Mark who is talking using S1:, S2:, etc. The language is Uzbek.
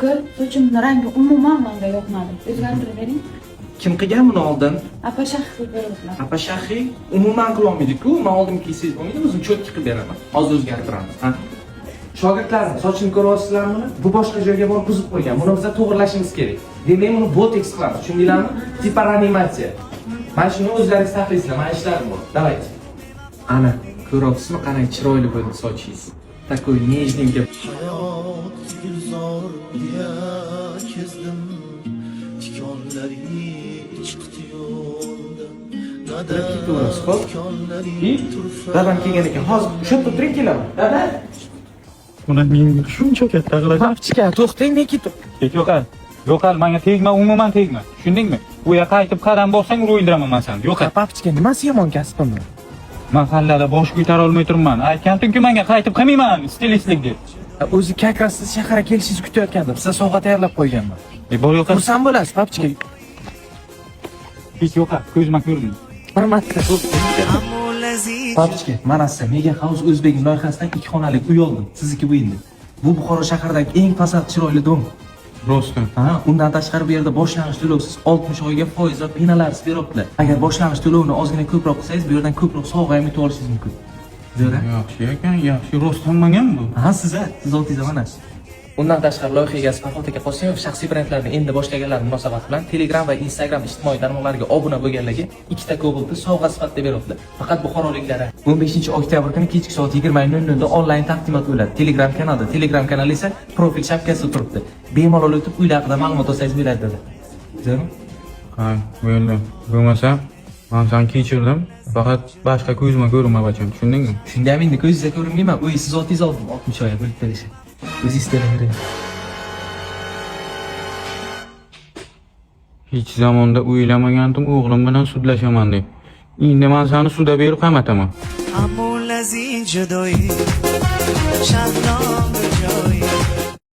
S1: Aka, sochimni rangi umuman menga yoqmadi. O'zgartirib bering.
S2: Kim qilgan buni oldin?
S1: Apa Shahi qilib beribdilar.
S2: Apa Shahi umuman qilolmaydi-ku. Men oldim kelsangiz bo'lmaydi, o'zim чётко qilib beraman. Hozir o'zgartiramiz, ha? Shogirdlarim, sochini ko'ryapsizlarmi buni? Bu boshqa joyga borib buzib qo'ygan. Buni biza to'g'irlashimiz kerak. Demak, buni botoks qilamiz, tushundinglarmi? Типа reanimatsiya. Mana shuni o'zlaringiz taxlaysizlar, mana ishlarim bor. Давайте. Ana, ko'ryapsizmi, qanday chiroyli bo'ldi sochingiz. Такой нежненький.
S3: Hayot gulzor deya kezdim, tikonlari chiqdi yo'lda.
S2: Ketaverasiz, xo'p? И dadam kelgan ekan. Hozir o'sha yerda o'tiring, kelaman. Dada.
S4: Uni menga shuncha katta qiladi.
S2: Папочка, to'xtang, men ketib.
S4: Yo'qol. Yo'qol, menga tegma, umuman tegma. Tushundingmi? U yoqqa qaytib qadam bossang, urib o'ldiraman man seni. Yo'qol.
S2: Папочка, nimasi yomon kasbimni?
S4: Mahallada bosh ko'tara olmay turibman. Aytgandim-ku menga qaytib qilmayman stilistlik deb.
S2: O'zi как раз siz shaharga kelishingizni kutayotgandim. Sizga sovg'a tayyorlab qo'yganman.
S4: E, bor yo'qol.
S2: Xursand bo'lasiz, папочка.
S4: Hech yo'qol, ko'zimga ko'rindi.
S2: Bir marta. Папочка, mana sizga Mega House O'zbek loyihasidan ikki xonali uy oldim. Sizniki bu endi. Bu Buxoro shahridagi eng fasad chiroyli дом.
S4: Rostdan.
S2: Ha, undan tashqari bu yerda boshlang'ich to'lovsiz 60 oyga foiz va penalarsiz beryaptilar. Agar boshlang'ich to'lovni ozgina ko'proq qilsangiz, bu yerdan ko'proq sovg'a ham yutib olishingiz mumkin. Zo'ra.
S4: Yaxshi ekan, yaxshi. Rostdan mangan bu.
S2: Ha, siz, siz oltingiz mana. Undan tashqari loyiha egasi Farhod aka Qosimov shaxsiy brendlarni endi boshlaganlar munosabati bilan Telegram va Instagram ijtimoiy tarmoqlariga obuna bo'lganlarga ikkita Cobaltni sovg'a sifatida beryapti. Faqat buxoroliklar. 15 oktyabr kuni kechki soat 20:00 da onlayn taqdimot bo'ladi. Telegram kanalida. Telegram kanali esa profil shapkasida turibdi. Bemalol o'tib uylar haqida ma'lumot olsangiz bo'ladi dedi. Zo'rmi?
S4: Ha, bo'ldi. Bo'lmasa, man seni kechirdim. Faqat boshqa ko'zimga ko'rinma bacham, tushundingmi?
S2: Shunda ham endi ko'zingizga ko'rinmayman. Uy siz otingiz oldim 60 oyga bo'lib berishi. O'zingiz to'layvering.
S4: Hech zamonda o'ylamagandim o'g'lim bilan sudlashaman deb. Endi man seni sudga berib qamataman.
S5: همون لذیذ جدایی شبنام به جایی.